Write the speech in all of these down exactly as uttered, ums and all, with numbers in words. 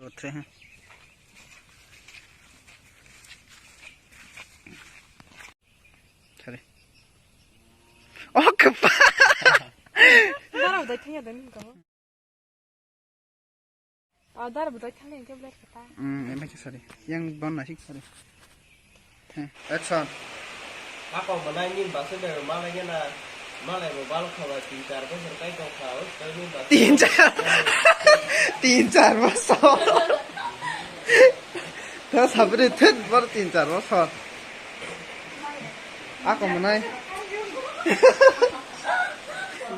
Two, three, hmm. Sorry. Oh, kepa. Dara budai thangya dan kamo. Oh, dara budai thangya ke blade kata. Hmm, emang ke sorry. Yang bon nasik sorry. Heh, action. Ako manai ni basa de malai gana, malai bo bal khaba tin char bosor kai tong kha, o tei ni basa. Tin char, tin char bosor. Tha sabri thit bor tin char bosor. Ako manai.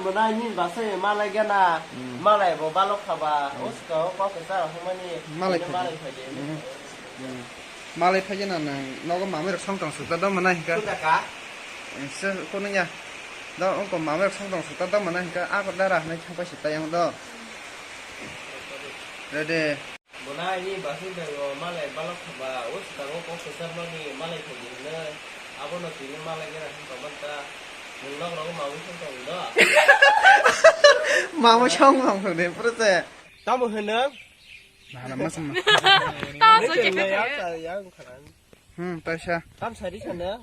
Manai ni basa malai gana, hmm, malai bo bal khaba, hmm, o ska o kok sa humani. Malai khaba. Malai khaba. Hmm. Hmm. Malai phai jana nang nogo mamai rok song tong sukta do mana hingka. Sunda ka? Se kono ya. Do ongko mamai rok song tong sukta do mana hingka. Ako dara hanai thang pai sita yang do. Ready. Bona ini basin da go malai balok ba o sita go kok sesar no ni malai phai jana. Abo no tini malai gana song tong manta. Nung nok nogo mamai song tong do. Mamai song tong de pura se. Tamo henang. Nahana masama. Tamo sujik ka. Hmm, taisa. Tam sari sana.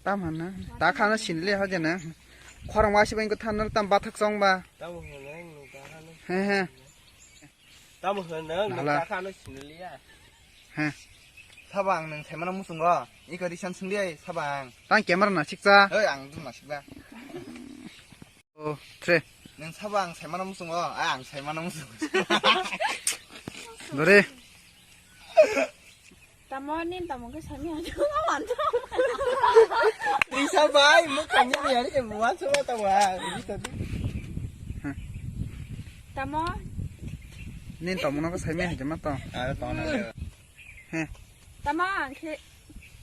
Tam hana. Ta khana sinle ha jana. Khorang wasi bang ko thanal tam bathak song ba. Tam hana nung ta hana. He he. Tam hana nung ta khana sinle ya. He. Sabang nung semana musungo. Iko risan sungli ai sabang. Tang camera na siksa. Oi ang dum na sikba. Oh, three. Nung sabo ang saimano muchungo, ah, ang saimano muchungo. Dore. Tamo nin tamo ke sami aja manto. Risa bai, mo kanya ni ari ke buan sama tawa. Ini tadi. Tamo. Nin tamo no ke sami aja mato. Ada tong na. He. Tamo ang ke.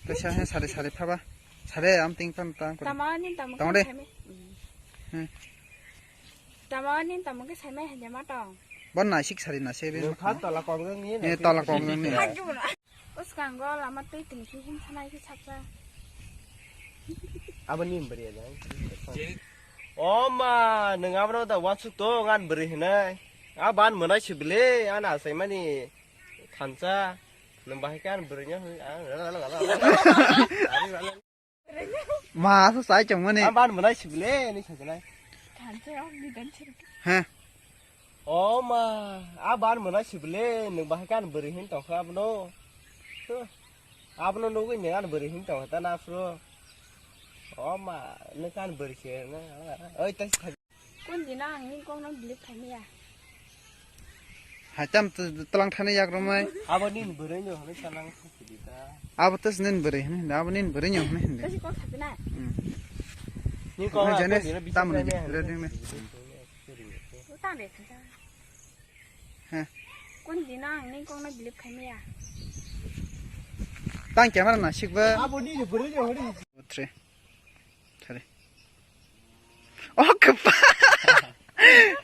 Tesa he sari sari phaba. Sare am ting pan tang. Tamo nin tamo ke sami. Hmm. Tamo nin tamo ke saimai hanya ma tong. Bon nasik sari nasik ri. Nung phat tola kong nang ni. Eh, tola kong nang ni. Phat jubuna. Uskango lama twi tini ki him thanai ki sapsa. Abo ni bari ya jang. O ma, nung abro da wansuk to ngan bari hinai. A ban mwnai sibile, ana saimani thansa. Nung bahai kan bari nya. Ma, so sai chong mani. Ang ban mwnai sibile ni sajalai. Thanse o ni dan sir. He. O ma, a ban mwnai sibile, nung bahai kan bwrwi hin tongkha abono. Huh. Abono nugwi nung an bwrwi hin tongkha ta na phuru. O ma, nung kan bwrwi se na. Oi ta. Kun dina ang ni kok no believe khaimaya. Haitam tw-, tlang thani yak romai. Abo nin bwrwi no hwnwi salang thangsi di ta. Abo tes nin bwrwi hwnwi hindi, abo nin bwrwi no hwnwi hindi. Kasi kok sapi na. Hmm. Ni kok na jene, kok dina bisa tamni khaimaya bwrwi hwnwi. Ding ne. Utan re khaja. He. Kun dina ang ni kok no believe khaimaya. Tang camera na sikba. Abo nin bwrwi no hwnwi. Three. Sorry. Oh, kepa.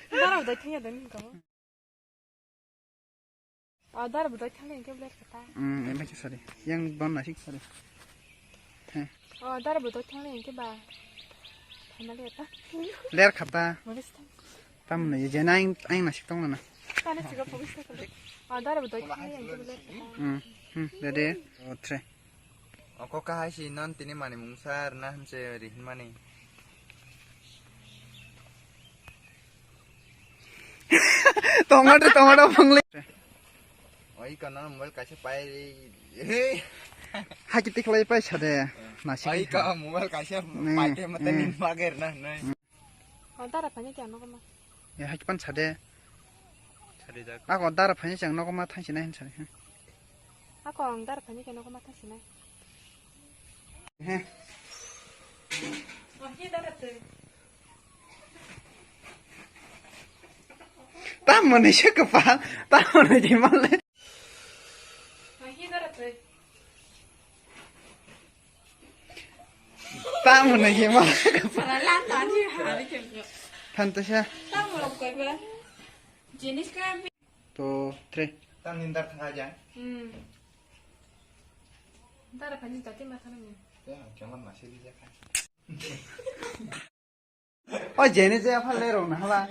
Dara budai thangya dan kamo. Oh, dara budai thangya ke blade kata. Hmm, emang ke sorry. Yang bon nasik sorry. He. Oh, dara budai thangya ke ba. Thanali kata. Ler kata. Manis thang. Tamni je nang ang nasik tong na. Tane siga pogis kata. Oh, dara budai thangya ke blade kata. Hmm. Hmm, ready. Oh, three. Oko kahai si non tini mani mungsa rwna hwnse ri hwnmani. Tomato, tomato phunglwi. Oi kono mobile kaisa pai ri. Haki tikhlai pai sade. Nasik. Oi ko mobile kaisa pai te mate nin mager na nai. Oh, dara phani kya nogo ma? Ya, haki pan sade. Sade jak. Ako dara phani chang nogo ma thang sinai hin sade. Ako ang dara phani kya nogo ma thang sinai. He. Oh, hi dara te. Tamo ni se kapa, tamo ni di male. Oh, hi dara te. Tamo na ye ma. Para lan tan ji ha ni ke. Than ta sha. Tamo rok koi ba. Jinis ka. Two, three. Tam nin dar kha ja. Hmm. Dar kha ni jati ma thana ni. Ya, kemar na se di ja kha. O jene je apha le rong na hala.